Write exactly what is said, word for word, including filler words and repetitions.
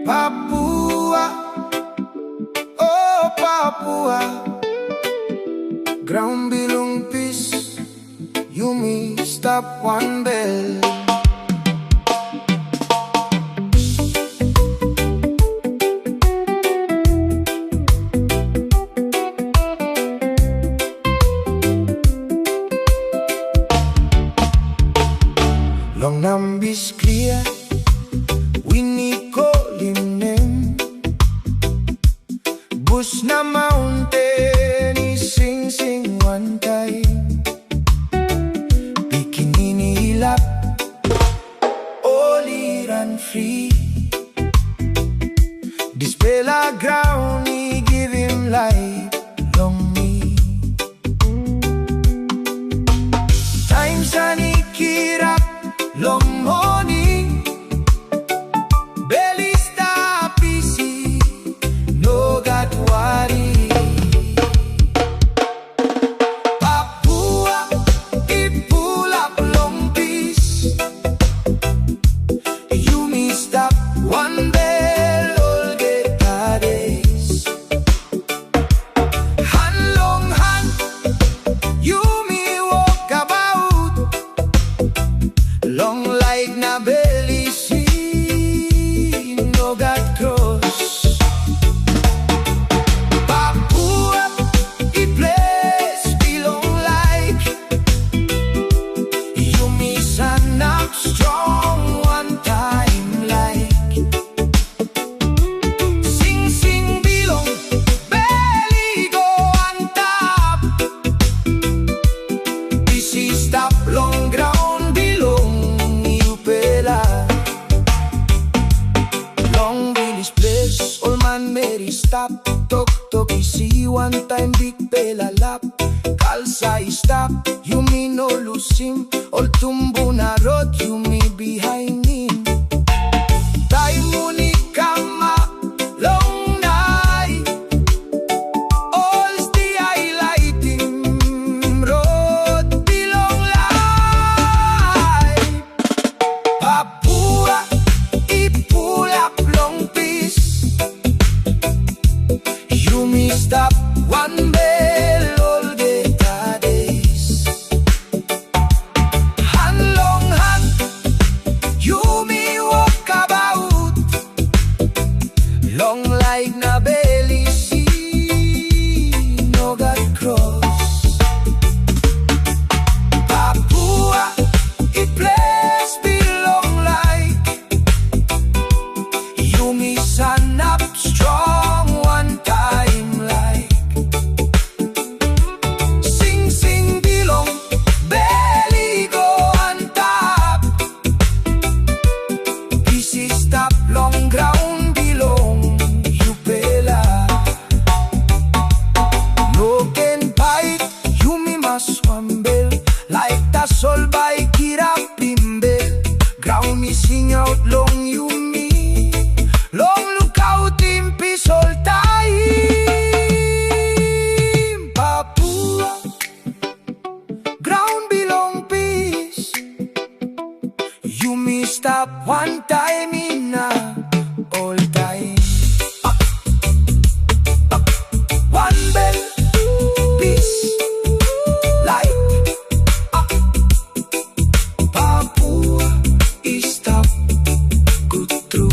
Papua, o Papua, graun bilong pis, yumi stap wanbel. Long nambis klia, win i kolim nem. Bus na maunten i singsing wantaim. Pikinini i lap, ol i ran fri. Dispela graun i givim laip long mi. Taim san i kirap long moning, bel i stap isi, no gat wari. Papua i pulap long pis, yumi stap wanbel olgeta days. Han long han, yumi wokabaut, long laik na bel isi, no gat kros. Papua i ples bilong laik, yumi sanap strong wantaim laik. Singsing bilong bel i go antap. Pis i stap long graun bilong yupela. Long vilis ples ol manmeri i stap, toktok isi wantaim bikpela lap. Kalsa i stap, yumi no lusim, ol tumbuna rot yumi bihainim. Taim mun i kamap long nait, ol stia i laitim rot bilong laip. Papua i pulap long pis, yumi stap wanbel olgeta days. Han long han, yumi wokabaut, long laik na bel isi, no gat kros. Papua i ples bilong laik, yumi sanap strong wantaim laik. Singsing bilong bel i go antap. Pis i stap long graun bilong yupela. No ken pait, yumi mas wanbel. Laik tasol bai kirapim bel. Graun i singaut long yumi, long lukautim pis oltaim. Papua, graun bilong pis, yumi stap wantaim inap oltaim. Wanbel, pis, laip. Papua i stap gut tru.